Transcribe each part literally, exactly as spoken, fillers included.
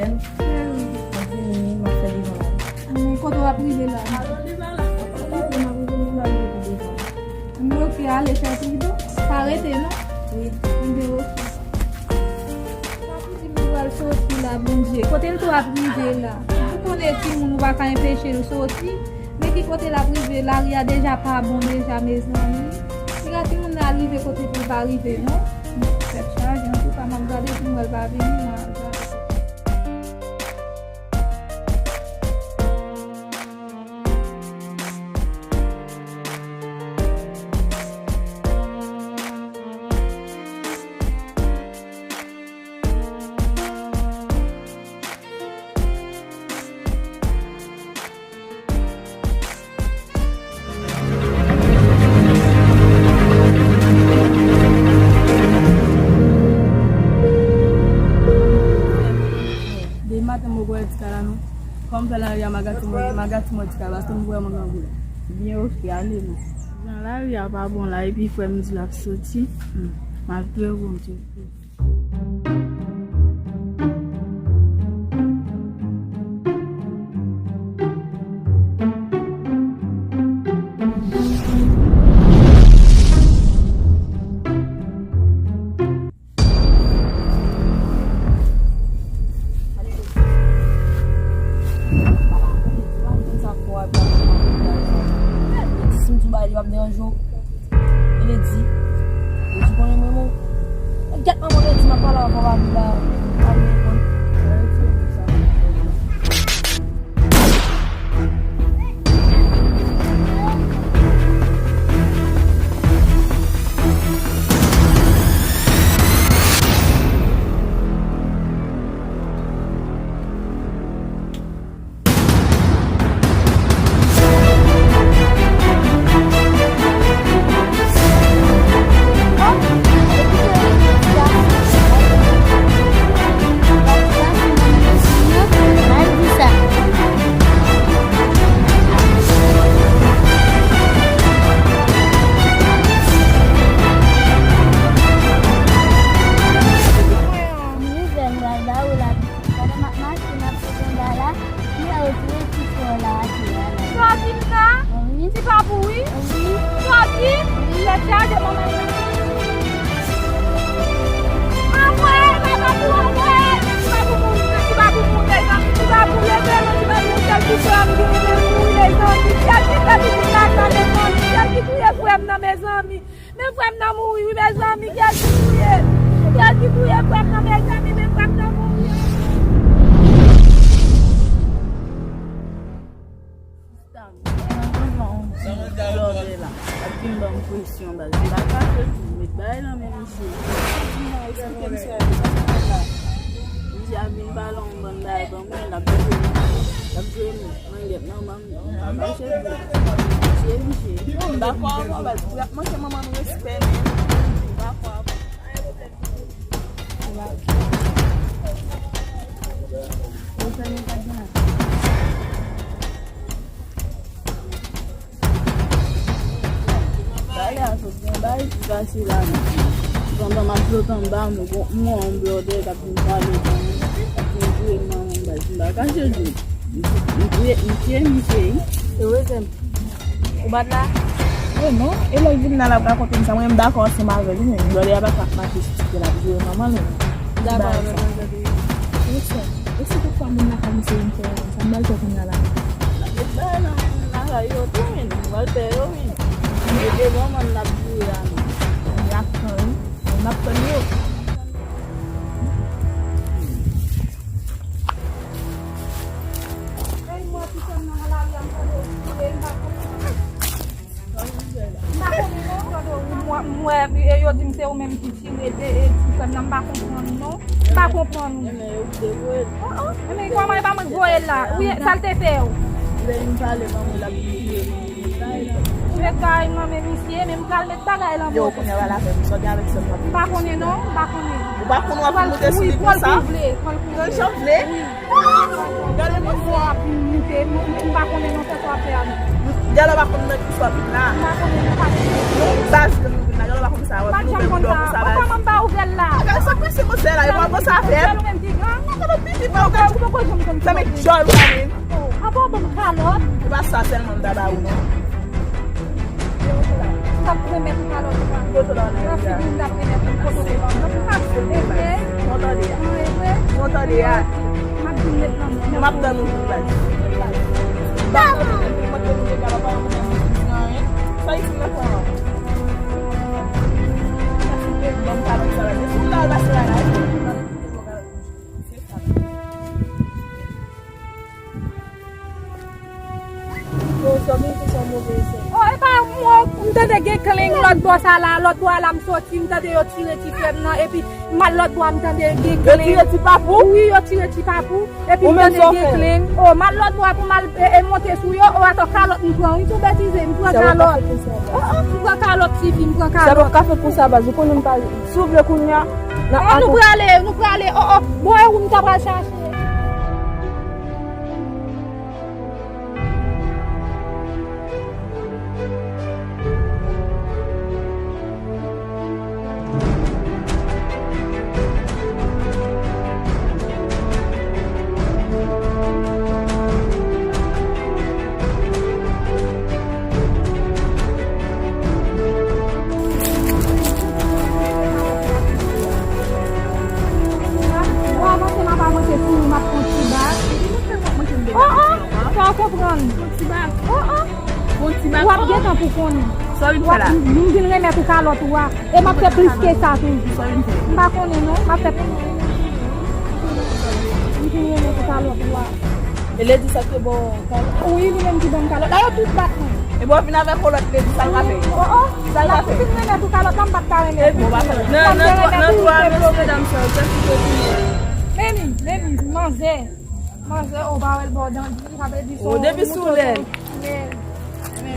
Mwen vini, m ap fè devan la. Mwen kote w ap rive la? Kote m ap rive, m ap rive pou devan. Men oke, ale fè pi bon. Pa rete, non? Wi. Ebyen, oke. Sa pou di m pral soti la, Bondye. Kote l tou ap rive la? Ou konnen timoun ou pa ka enpeche l soti. Men ki kote l ap rive, lari a deja pa bon deja, mezanmi. Piga timoun nan al rive kote pou l pa rive, non? Tèt chaje, antouka, m ap gade pou m wè l pa vini, m ap gade. Depi maten mwen wè ti ka la non. Kòm fè lari a maga ti mwen, maga ti mwen ti ka la, se mwen vrèman grangou la. Byen oke, ale non. Jan lari a pa bon la, epi frè m di l ap soti. M ap dwe Bondye. Si m di w bagay yo ap deranje w. E Ledi. Ledi konnen mwen menm. Gèt manman Ledi, m ap pale avè w, pa vin la. Pa vin reponn. Pandan m ap mache, m ap fè konba la, m wè yo touye ti frè w la atè a la. Sa w di m la? Wi. Ti papou wi? Wi. Sa w di? Wi. Tèt chaje manman. Anmwey, ti papou, anmwey. Ti papou mouri, ti papou mouri, mezanmi, ti papou leve non, ti papou, sèl ti frè m genyen, men mouri, mezanmi. Sèl ti frè m nan, mezanmi, sèl ki touye frè m nan, mezanmi. Men frè m nan mouri wi, mezanmi, kiyès ki touye? Kiyès ki touye frè m nan, mezanmi, men frè m nan mouri. Sista m, mwen nan yon ti blòdè la. Ap vin ban m presyon, baz. M pa ka fè tou, met bagay nan men misye. Di m non, eksplike m sa, sa k ap fèt la. Misye ap vin pale yon bann bagay ban mwen, l ap jwe, l ap jwe mwen. Mwen gen manman m, m pa mache byen. Misye vije. M dakò avè w, baz. Ou ap manke manman m respè, men m dakò avè w. Pale a sot gen bagay ki pase la, non. Pandan m ap sot anba, m wè yon blòdè k ap vin pale ban mwen, k ap vin touye m nan menm baz. M pa kache l di w. M touye, m touye misye wi. Erezèman. Ou bat la? Wi non, e lè l vin la, l ap rakonte m sa. Mwen, m dakò ansanm avè l wi, men blòdè a pa ka ap mache sou ti kè l ap joure manman l wi. Dakò avè l, tande. Wi, sè. E si toutfwa moun lakay misye vin fè sa, m pral fè kounye a la. N ap met bagay nan lakay yo tou, men. M pral fè yo, men. E devan manman l ap joure a, men. L ap pran wi. N ap tann yo. Ay, mwen, ti fanm nan nan lari a, m tande yo kriye, m pa konprann. M pa konnen non, tande yo, m wè, m wè, e yo di m se ou menm ki tire de, e ti fanm nan, m pa konprann non. M pa konprann ou. Ebyen, yo kite voye l. Oh, oh, ebyen, kòman e pa mwen k voye l la? Wi, sa l te fè w? Lè m pale, manman l ap kriye. Ou met bagay nan men misye, men m pral met bagay lan men w. Yo, kounye a w al avè m, sa w gen avèk sè m nan? M pa konnen non, m pa konnen. Ou pa konn w ap vin moute sou li konsa? Pran l kou vle, pran l kou vle. Pran l jan w vle. Wi. Gade misye. Ou ap vin moute, m, m pa konnen non, fè sa w ap fè a non. Gade w pa konn nan kisa w ap vin la. M pa konnen non, pa konnen. Baz ke nou vin la, gade w pa konn sa w ap vin ouvè bouda konsa, baz. Kòman m pa ouvè l la? Gade sa k pase, monchè, la, yo pa konn sa fè. Ou menm ki gran. Ou poko janm konn. Sa met djòl ou la menm. Apa w ban m kalòt? Se pa sa sèlman m ta ba ou non. M t ap remèt ou kalòt ou a. Kote w la menm la? Nan figi m t ap remèt ou, kote w te ban m. Nan pou kase. Evre? Mwen tande a. Evre? Mwen tande a. M ap vin met nan men. M ap tann ou sou plas. Ba m nan men, mwen te mouye kalòt pa yon moun nan men anyen. Sa isit nan fè an. Sa se te ban m kalòt sa la. Depi ou la, ou pase la la. Oh, e pa mwen, m tande gen kling lòt bò sa la, lòt bò a la m soti, m tande yo tire ti frè m nan, epi m al lòt bò a, m tande gen kling. Yo tire ti papou? Wi, yo tire ti papou, epi m tande gen kling. Oh, m al lòt bò a pou m al, e, e, monte sou yo, oh, atò kalòt m pran, wi, tou betize, m pran kalòt. Oh, oh, m pran kalòt, tifi, m pran kalòt. Sa pa ka fèt konsa, baz, ou konnen m pa, si w vle kounye a, n a... Oh, nou prale, nou prale, oh, oh, bon, e ou m ta pral chache. Ou avanse, m ap avanse sou ou, m ap pran ti bak. Oh, oh, sa w konprann. Pran ti bak. Oh, oh. Pran ti bak. W ap gentan pou konnen. Sa w vin fè la? M vin remèt ou kalòt ou a. E m ap fè plis ke sa toujou. Sa w vin fè? M pa konnen non, m ap fè plis. M vin remèt ou kalòt ou a. E Lady sa k te ba w kalòt? Wi, li menm ki ban m kalòt. Dayè tout bat mwen. E bon, vin avèk yon lòt Lady, sa l ka fè? Oh, oh. Sa l ka fè? Fin remèt ou kalòt la, m pa t ka remèt ou. Nan, nan, nan twa mesye dam sa yo, kiyès ki te touye? Leni, Leni, manzè. Manzè, ou pa wè l bò dandi, sa vle di se yon... Oh, depi sou lè.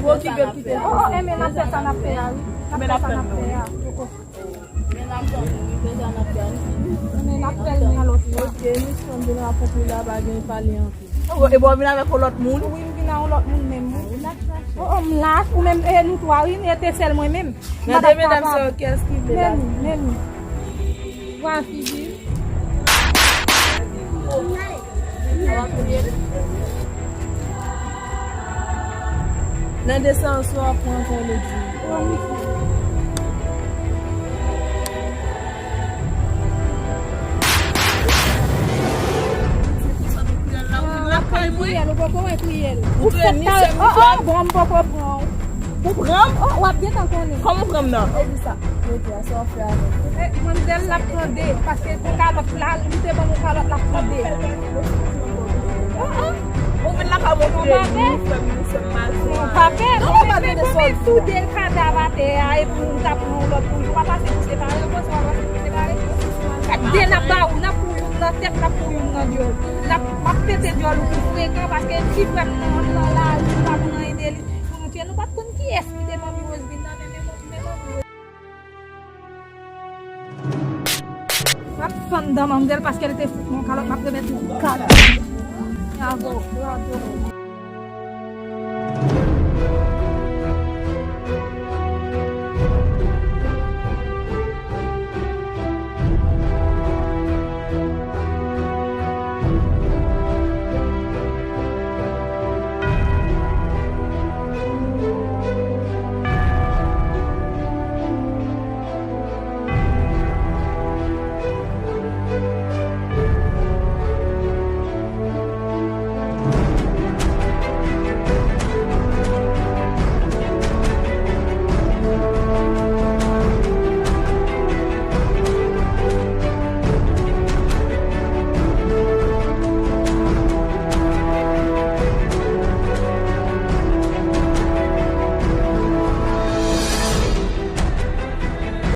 Pou okipe l kite. Oh, oh, enben n ap fè sa n ap fè a, wi. N ap fè sa n ap fè a. Men n ap tann, wi, deja n ap tann. Men n ap fè l nan lòt la. Ok, nou sanble nan apòt li la, pa gen pale anpil. Oh, e bon, vin avèk yon lòt moun? Wi, m vin ak yon lòt moun menm, wi. Oh, oh, m lach, ou menm, e nou twa, wi, e te sèl mwen menm. Nan de medam sa yo, kiyès ki vle la? Leni, Leni. Vwa figi. Nan de sa yo, si w ap pran ankò lòt jou. Ou poko wè kriyèl. Ou fèt ta, oh, oh, bon, m poko pran w. Ou pran m? Oh, w ap gentan konnen. Kòman w pran m nan? E di sa. Rete a, sa w ap fè avè m? E, manmzèl, l ap tande, paske pou kalòt la, li te ban m yon kalòt, l ap tande. Oh, oh. Ou vin lakay mwen tou de nou, frè m, nou sè m mal sou a. Pa pè, non, men, men, men tou de kadav atè a, epi nou ta pran yon lòt pou jou. W ap pase pou separe, w panse w ap pase pou separe? De n ap ba ou, n ap pou youn nan tèt, n ap pou youn nan dyòl. N ap, m ap pete dyòl ou pou frekan, paske ti frè m nan, nan lari, m pa konn anyen de li. Pou nou tchwe, nou pa t konn kiyès ki te manmi Roseline nan, men, men, men manmi Roseline. M ap fann dan manmzèl paske l te fout mwen kalòt, m ap remèt li kalòt. Bravo, bravo.